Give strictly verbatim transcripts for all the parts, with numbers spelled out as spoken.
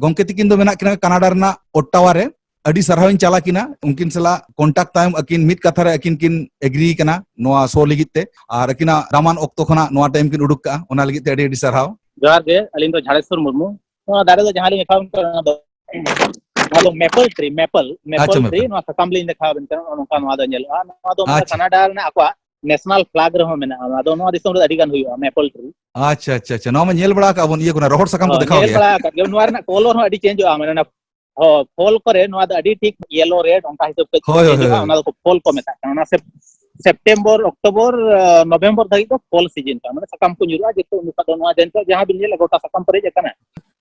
ᱜᱚᱝᱠᱮ ᱛᱤᱠᱤᱱ ᱫᱚ ᱢᱮᱱᱟᱜ ᱠᱤᱱᱟ ᱠᱟᱱᱟᱰᱟ ᱨᱮᱱᱟᱜ ᱚᱴᱴᱟᱣᱟ ᱨᱮ᱾ ᱟᱹᱰᱤ ᱥᱟᱨᱦᱟᱣ ᱤᱧ ᱪᱟᱞ ᱟᱹᱠᱤᱱᱟ᱾ ᱩᱱᱠᱤᱱ ᱥᱟᱞᱟᱜ ᱠᱚᱱᱴᱟᱠᱴ ᱛᱟᱭᱚᱢ ᱟᱹᱠᱤᱱ ᱢᱤᱫ ᱠᱟᱛᱷᱟ ᱨᱮ ᱟᱹᱠᱤᱱ ᱠᱤᱱ ᱮᱜᱽᱨᱤ ᱠᱟᱱᱟ ᱱᱚᱣᱟ ᱥᱳ ᱞᱟᱹᱜᱤᱫ ᱛᱮ, ᱟᱨ ᱟᱹᱠᱤᱱᱟᱜ ᱫᱟᱢᱟᱱ ᱚᱠᱛᱚ ᱠᱷᱚᱱᱟᱜ ᱱᱚᱣᱟ ᱴᱟᱭᱤᱢ ᱠᱤᱱ ᱩᱰᱩᱠ ᱠᱟᱜᱼᱟ, ᱚᱱᱟ ᱞᱟᱹᱜᱤᱫ ᱛᱮ ᱟᱹᱰᱤ ᱟᱹᱰᱤ ᱥᱟᱨᱦᱟᱣ᱾ ᱡᱚᱦᱟᱨ ᱜᱮ, ᱟᱹᱞᱤᱧ ᱫᱚ ᱡᱷᱟᱲᱮᱥᱣᱚᱨ ᱢᱩᱨᱢᱩ᱾ ᱱᱚᱣᱟ ᱫᱟᱨᱮ ᱫᱚ ᱡᱟᱦᱟᱸ ᱞᱤᱧ ᱟᱸᱠᱟᱣ ᱠᱟᱜ, ᱚᱱᱟ ᱫᱚ, ᱱᱚᱣᱟ ᱫᱚ ᱢᱮᱯᱚᱞ ᱴᱨᱤ, ᱢᱮᱯᱚᱞ, ᱢᱮᱯᱚᱞ ᱟᱪᱪᱷᱟ, ᱴᱨᱤ, ᱢᱮᱯᱚᱞ᱾ ᱱᱚᱣᱟ ᱥᱟᱠᱟᱢ ᱞᱤᱧ ᱫᱮᱠᱷᱟᱣ ᱟᱵᱮᱱ ᱠᱟᱱᱟ, ᱱᱚᱜᱼᱚ ᱱᱚᱝᱠᱟ ᱱᱚᱣᱟ ᱫᱚ ᱧᱮᱞᱚᱜᱼᱟ᱾ ᱱᱚᱣᱟ ᱫᱚ ᱢᱟᱱᱮ ᱟᱪᱪᱷᱟ᱾ ᱠᱟᱱᱟᱰᱟ ᱨᱮᱱᱟᱜ ᱟᱠᱚᱣᱟᱜ ᱱᱮᱥᱱᱟᱞ ᱯᱷᱞᱟᱜ ᱨᱮᱦᱚᱸ ᱢᱮᱱᱟᱜᱼᱟ᱾ ᱟᱫᱚ ᱱᱚᱣᱟ ᱫᱤᱥᱚᱢ ᱨᱮ ᱟᱹᱰᱤ ᱜᱟᱱ ᱦᱩᱭᱩᱜᱼᱟ, ᱢᱮᱯᱚᱞ ᱴᱨᱤ᱾ ᱟᱪᱪᱷᱟ, ᱟᱪᱪᱷᱟ, ᱟᱪᱪᱷᱟ᱾ ᱱᱚᱣᱟ ᱢᱟ ᱧᱮᱞ ᱵᱟᱲᱟ ᱟᱠᱟᱫ ᱵᱚᱱ, ᱤᱭᱟᱹ ᱠᱚᱨᱮ, ᱨᱚᱦᱚᱲ ᱥᱟᱠᱟᱢ ᱠᱚ ᱦᱳᱭ, ᱫᱮᱠᱷᱟᱣ ᱧᱮᱞ ᱜᱮᱭᱟ᱾ ᱵᱟᱲᱟ ᱟᱠᱟᱫ ᱜᱮᱭᱟ᱾ ᱱᱚᱣᱟ ᱨᱮᱱᱟᱜ ᱠᱚᱞᱚᱨ ᱦᱚᱸ ᱟᱹᱰᱤ ᱪᱮᱧᱡᱚᱜᱼᱟ, ᱢᱟᱱᱮ ᱚᱱᱟ, ᱦᱚᱸ, ᱯᱷᱚᱞ ᱠᱚᱨᱮ ᱱᱚᱣᱟ ᱫᱚ ᱟᱹᱰᱤ ᱴᱷᱤᱠ ᱭᱮᱞᱳ ᱨᱮᱰ ᱚᱱᱠᱟ ᱦᱤᱥᱟᱹᱵ ᱛᱮ ᱦᱳᱭ, ᱦᱳᱭ, ᱪᱮᱧᱡᱚᱜᱼᱟ᱾ ᱦᱳᱭ᱾ ᱚᱱᱟ ᱫᱚᱠᱚ ᱯᱷᱚᱞ ᱠᱚ ᱢᱮᱛᱟᱜ ᱠᱟᱱᱟ᱾ ᱚᱱᱟ ᱥᱮᱯ-, ᱥᱮᱯᱴᱮᱢᱵᱚᱨ, ᱚᱠᱴᱳᱵᱚᱨ, ᱟᱸ, ᱱᱚᱵᱷᱮᱢᱵᱚᱨ ᱫᱷᱟᱹᱵᱤᱡ ᱫᱚ ᱯᱷᱚᱞ ᱥᱤᱡᱤᱱ ᱠᱟᱱᱟ, ᱢᱟᱱᱮ ᱥᱟᱠᱟᱢ ᱠᱚ ᱧᱩᱨᱩᱜᱼᱟ᱾ ᱡᱮᱦᱮᱛᱩ ᱩᱱ ᱡᱚᱠᱷᱚᱱ ᱫᱚ ᱱᱚᱣᱟ ᱡᱮ ᱱᱤᱛᱚᱜ ᱡᱟᱦᱟᱸ ᱵᱤᱱ ᱧᱮᱞᱮᱫ ᱜᱚᱴᱟ ᱥᱟᱠᱟᱢ ᱯᱮᱨᱮᱡ ᱟᱠᱟᱱᱟ,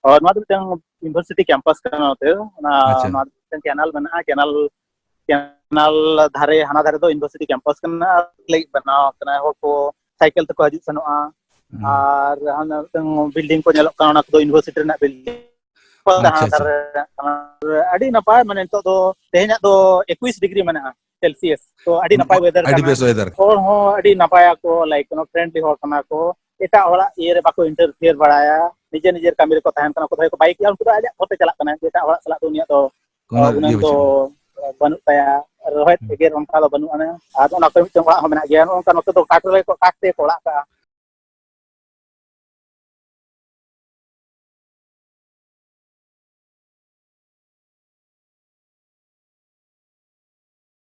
ᱦᱳᱭ, ᱱᱚᱣᱟ ᱫᱚ ᱢᱤᱫᱴᱟᱝ ᱤᱭᱩᱱᱤᱵᱷᱟᱨᱥᱤᱴᱤ ᱠᱮᱢᱯᱟᱥ ᱠᱟᱱᱟ ᱱᱚᱛᱮ᱾ ᱚᱱᱟ, ᱟᱪᱪᱷᱟ᱾ ᱱᱚᱣᱟ ᱢᱤᱫᱴᱟᱝ ᱠᱮᱱᱟᱞ ᱢᱮᱱᱟᱜᱼᱟ, ᱠᱮᱱᱟᱞ, ᱠᱮᱱᱟᱞ ᱫᱷᱟᱨᱮ, ᱦᱟᱱᱟ ᱫᱷᱟᱨᱮ ᱫᱚ ᱤᱭᱩᱱᱤᱵᱷᱟᱨᱥᱤᱴᱤ ᱠᱮᱢᱯᱟᱥ ᱠᱟᱱᱟ, ᱟᱨ ᱞᱟᱹᱜᱤᱫ ᱵᱮᱱᱟᱣ ᱠᱟᱱᱟ, ᱦᱚᱲ ᱠᱚ ᱥᱟᱭᱠᱮᱞ ᱛᱮᱠᱚ ᱦᱤᱡᱩᱜ ᱥᱮᱱᱚᱜᱼᱟ᱾ ᱦᱩᱸ᱾ ᱟᱨ ᱦᱟᱱᱟ ᱢᱤᱫᱴᱟᱝ ᱵᱤᱞᱰᱤᱝ ᱠᱚ ᱧᱮᱞᱚᱜ ᱠᱟᱱᱟ, ᱚᱱᱟ ᱠᱚᱫᱚ ᱤᱭᱩᱱᱤᱵᱷᱟᱨᱥᱤᱴᱤ ᱨᱮᱱᱟᱜ ᱵᱤᱞᱰᱤᱝ᱾ ᱟᱪᱪᱷᱟ, ᱦᱟᱱᱟ ᱟᱪᱪᱷᱟ᱾ ᱫᱷᱟᱨᱮ ᱨᱮᱱᱟᱜ ᱠᱟᱱᱟ᱾ ᱟᱹᱰᱤ ᱱᱟᱯᱟᱭ, ᱢᱟᱱᱮ ᱱᱤᱛᱚᱜ ᱫᱚ ᱛᱮᱦᱮᱧᱟᱜ ᱫᱚ ᱮᱠᱩᱥ ᱰᱤᱜᱽᱨᱤ ᱢᱮᱱᱟᱜᱼᱟ ᱥᱮᱞᱥᱤᱭᱟᱥ, ᱛᱚ ᱟᱹᱰᱤ ᱱᱟᱯᱟᱭ ᱩᱸ, ᱣᱮᱫᱟᱨ ᱟᱹᱰᱤ ᱠᱟᱱᱟ᱾ ᱵᱮᱥ ᱣᱮᱫᱟᱨ᱾ ᱦᱚᱲ ᱦᱚᱸ ᱟᱹᱰᱤ ᱱᱟᱯᱟᱭ ᱟᱠᱚ, ᱞᱟᱭᱤᱠ ᱠᱳᱱᱳ ᱯᱷᱨᱮᱱᱰᱞᱤ ᱦᱚᱲ ᱠᱟᱱᱟ ᱠᱚ, ᱮᱴᱟᱜ ᱦᱚᱲᱟᱜ ᱤᱭᱟᱹ ᱨᱮ ᱵᱟᱠᱚ ᱤᱱᱴᱟᱨᱯᱷᱤᱭᱟᱨ ᱵᱟᱲᱟᱭᱟ, ᱱᱤᱡᱮ ᱱᱤᱡᱮᱨ ᱠᱟᱹᱢᱤ ᱨᱮᱠᱚ ᱛᱟᱦᱮᱱ ᱠᱟᱱᱟ᱾ ᱚᱠᱚᱭ ᱠᱚ ᱵᱟᱭᱤᱠ ᱜᱮᱭᱟ, ᱩᱱᱠᱩ ᱫᱚ ᱟᱡᱟᱜ ᱦᱚᱨᱛᱮ ᱪᱟᱞᱟᱜ ᱠᱟᱱᱟ, ᱮᱴᱟᱜ ᱦᱚᱲᱟᱜ ᱥᱟᱞᱟᱜ ᱫᱚ ᱩᱱᱤᱭᱟᱜ ᱫᱚ ᱠᱳᱱᱳ ᱟᱨ ᱤᱭᱟᱹ ᱩᱱᱟᱹᱝ ᱫᱚ ᱵᱟᱹᱪᱩᱜᱼᱟ᱾ ᱵᱟᱹᱱᱩᱜ ᱛᱟᱭᱟ᱾ ᱨᱚᱦᱚᱭ ᱦᱩᱸ᱾ ᱮᱜᱮᱨ ᱚᱱᱠᱟ ᱫᱚ ᱵᱟᱹᱱᱩᱜ ᱟᱱᱟ᱾ ᱟᱨ ᱚᱱᱟ ᱠᱚᱨᱮ ᱢᱤᱫᱴᱮᱱ ᱚᱲᱟᱜ ᱦᱚᱸ ᱢᱮᱱᱟᱜ ᱜᱮᱭᱟ᱾ ᱱᱚᱜᱼᱚ ᱱᱚᱝᱠᱟ ᱱᱚᱛᱮ ᱫᱚ ᱠᱟᱴ ᱨᱮ ᱠᱚ, ᱠᱟᱴ ᱛᱮ ᱠᱚ ᱚᱲᱟᱜ ᱠᱟᱜᱼᱟ᱾